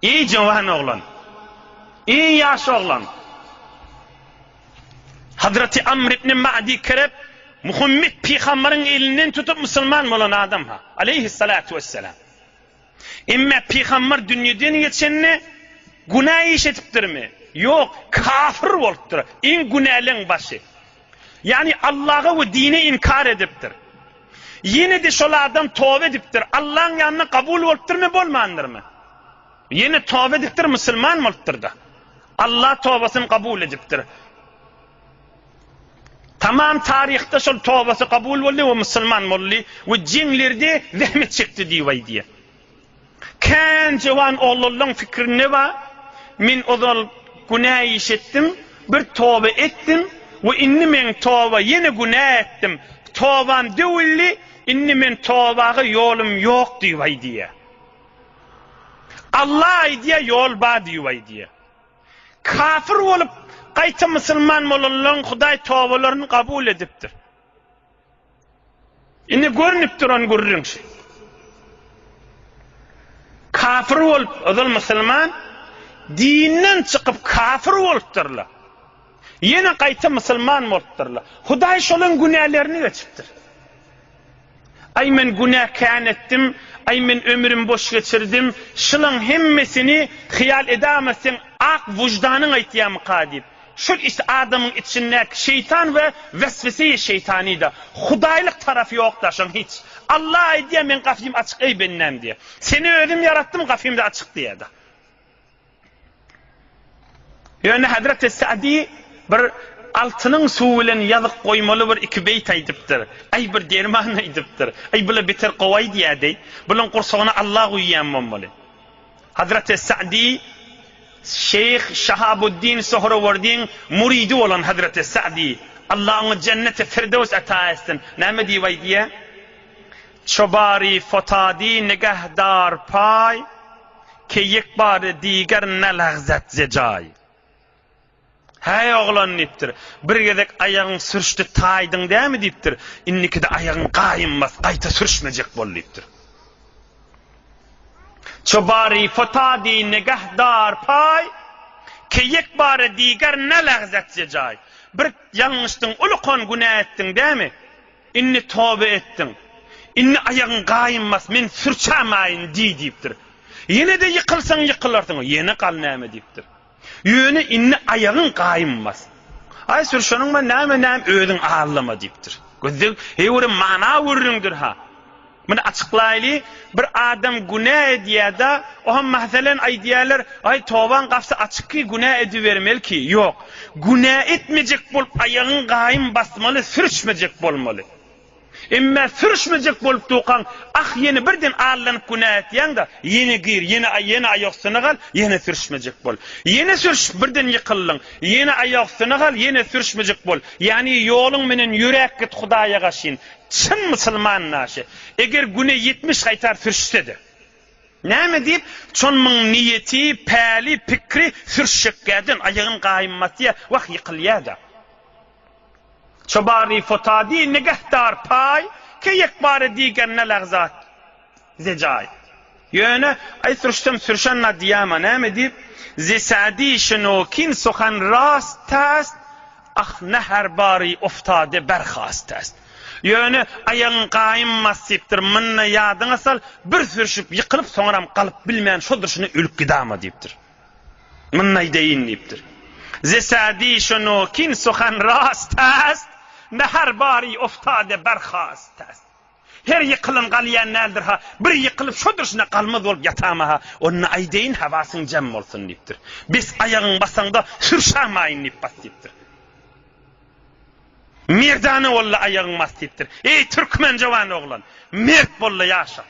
Eý jowan oglan! Eý ýaş oglan! Hazreti Amr ibn Ma'di Kerep Muhammet pygambaryň elinden tutup musulman bolan adam ha, aleýhissalatu wesselam. Emme pygambar dünýeden geçende günä iş edipdirmi? Ýok, kafir bolupdyr. Iň günäleň başy. Ýagny Allaha we dine inkar edipdir. Ýene-de şol adam toba edipdir. Allaň ýanynda kabul bolupdyrmy, bolmandyrmy? Ýene toba edipdir, musulman bolupdyr-da. Allah tobasyny kabul edipdir. Tamam taryhda şol tobasy kabul boldy we musulman boldy we jeňlerde zähmet çekdi diýip aýdýar. Kän jowan oglanlaň fikrinde bar, men ozal günä iş etdim, bir toba etdim we indi men toba ýene günä etdim, tobam döwüldi, indi men tobaga ýolum ýok diýip aýdýar. Allah aýdýar ýol bar diýip aýdýar. Kafir bolup gaýta musulman bolanlaň Hudaý tobalaryny kabul edipdir. Indi görnüp duran gürrüň şu. Kafir bolup, ozal musulman, dinden çykyp kafir bolupdyrlar. Ýene gaýta musulman bolupdyrlar. Hudaý şolaň günälerini geçipdir. Aý men günä kän etdim, aý men ömrüm boş geçirdim, şulaň hemmesini hyýal edäme seň ak wyždanyň aýtýamyka diýip. Şol iş adamyň içindäki şeýtan we wesweseýi şeýtanyda. Hudaýlyk tarapy ýokda şoň hiç. Allah aýdýa meň gapym açyk eý bendäm diýä. Seni özüm ýaratdym gapymda açyk diýäda. Ýöne Hazreti Sa'di bir altynyň suwy bilen ýazyk goýmaly bir iki beýt aýdypdyr. Aý bir derman aýdypdyr. Aý bula beter gowy aýdýadeý. Bulaň gursagyna Allah guýýan bolmaly. Hazreti Sa'di Şeýh Şahabuddin Sohrawardyň muridi bolan Hazreti Sa'di, Allah oňa jenneti Firdews ata etsin, näme diýip aýdýar? Çobary fotadi nigah dar paý, ke ýek bary diger ne lagzat ze jaý. Häý oglan diýipdir, bir gezek aýagyň sürçdi taýdyň dämi diýipdir, indikide aýagyň gaýym bas, gaýta sürçmejek bol diýipdir. Çobary fotady negah dar paý, ke ýek bare diger ne lagzat ze jaý. Bir ýalňyşdyň, ulukan günä etdiň dämi? Indi toba etdiň. Indi aýagyň gaýym bas, men sürçämaýyn diý diýipdir. Ýene-de ýykylsaň ýykylarsyň, ýene gal näme diýipdir. Ýöne indi aýagyň gaýym bas. Aý sürşeniň ben näme näme özüň aldama diýipdir. Gözleg heý bir mana gürrüňdir ha. Muny açyklaýly, bir adam günä edýär-de, o hem meselen aýdýarlar, aý tobaň gapysy açyk ki günä edibermeli ki. Ýok. Günä etmejek bolup aýagyň gaýym basmaly, sürçmejek bolmaly. Emmä sürüşmejek bolup durkaň, ah, ýene birden allanyp günä etýäň-de, ýene gir, ýene, ýene aýak üstüne gal, ýene sürüşmejek bol. Ýene sürüşip birden ýykyldyň, ýene aýak üstüne gal, ýene sürüşmejek bol. Ýagny ýoluň menen ýöräp git Hudaýa gaşyn. Çyn musulman naşy. Eger güne 70 gaýtar sürüşse-de. Näme diýip, çonmuň niýeti, päli, pikri sürüşjekgäden aýagyn gaýym basýa, wah ýykylýa-da. Çobary fotady nigehdar paý, Ke ýekbary diger ne lagzat ze jaý. Ýöne, aý sürşsem sürşen-la diýäma näme diýip, Ze Sa'di şenokin suhan rast tast, Ah ne her bary oftade berhast est. Ýöne, aýagyň gaýym bas diýipdir, munda ýadyňa sal, bir sürşüp ýykylyp soňram galyp bilmän şo durşuna ölüp gidama diýipdir. Munday deýin diýipdir. Ze Sa'di şonokin suhan rast ast, ne her bary oftade berhast ast. Her ýykylan galýan däldir ha, bir ýykylyp şo durşuna galmaz bolup ýatama ha, onda aýdaýyn hawasyň jem bolsun diýipdir. Bes aýagyň basaňda sürşamaýyn diýip bas diýipdir. Merdana bolla aýagyň bas diýipdir. Eý türkmen jowan oglan, mert bolla ýaşa.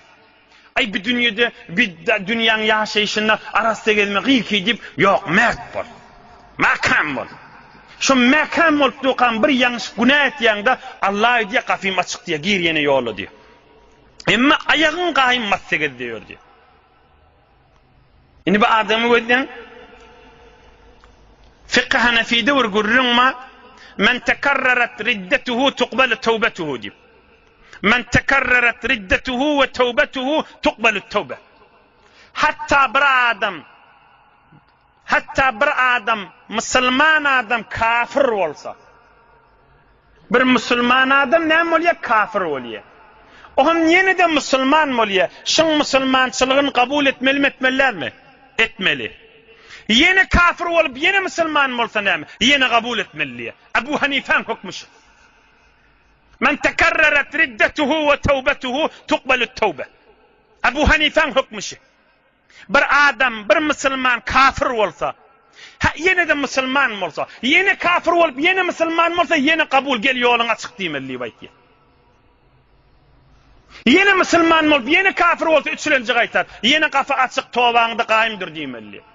Aý bi dünýede, bi dünýäň ýaşaýşynda arassa gezme gyýky diýip, ýok, mert bol. Mäkäm bol. Şo mäkäm bolup durkaň bir ýalňyş günä etýäňde, Alla aýdýar, gapym açyk diýýär, gir ýene ýola diýýär. Emma aýagyň gaýym bassa gez diýýär diýýär. Indi bu adamy gözleň. Fiqh Hanefide bir gürrüň bar. Men tekarrarat riddetuhu tuqbalu tawbatuhu diýip. Men tekerreret riddetuhu we tewbetuhu tukbelut tewbe. Hatda bir adam. Hatda bir adam, musulman adam kafir bolsa, bir musulman adam näme bolýar? Kafir bolýar. O hem ýene-de musulman bolýar. Şuň musulmançylygyny kabul etmelimi, etmeli dälmi? Etmeli. Ýene kafir bolup, ýene musulman bolsa näme? Ýene kabul etmeli diýýär. Ebu Hanifäň hökmi şu. Men tekerreret riddetuhu we tewbetuhu tukbalut tewbe. Ebu Hanifäň hökmi şu. Bir adam, bir musulman kafir bolsa, hä, ýene-de musulman bolsa, ýene kafir bolup, ýene musulman bolsa, ýene kabul, gel ýoluň açyk diýmeli diýip aýtýar. Ýene musulman bolup, ýene kafir bolsa, üçülenji gaýtar, ýene gapy açyk, tobaňda gaýym dur diýmeli diýip.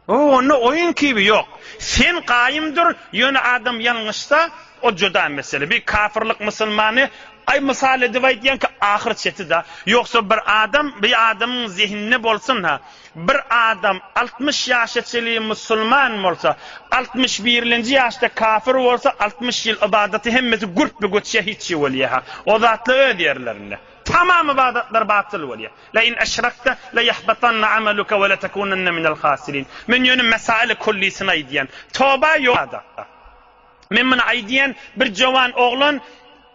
O, onda oýun kibi ýok. Sen gaýym dur, ýöne adam ýalňyşsa, o juda mesele. Bir kafirlik musulmany, aý mysal edip aýdýan ki, ahyr çeti-da. Ýogsa bir adam, bir adamyň zehininde bolsun-ha, bir adam 60 ýaşa çenli musulman bolsa, altmyş birlenji ýaşda kafir bolsa, 60 ýyl ybadaty hemmesi gürpbe göçýär, hiç ýer bolýar-ha. O zatlar öz ýerlerinde. Tamam ybadatlar batyl bolýar. Le in eşrekte le ýahbatanna amaluke we letekunenne minel hasirin. Men ýöne mesaili kullisini aýdýan. Toba ýok. Men muny aýdýan bir jowan oglan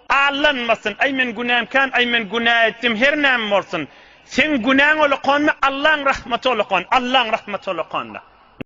allanmasyn. Aý men günäm kän, aý men günä etdim, her näme bolsun. Seň günäň olakanmy, Allaň rahmaty olakan, Allaň rahmaty olakanla.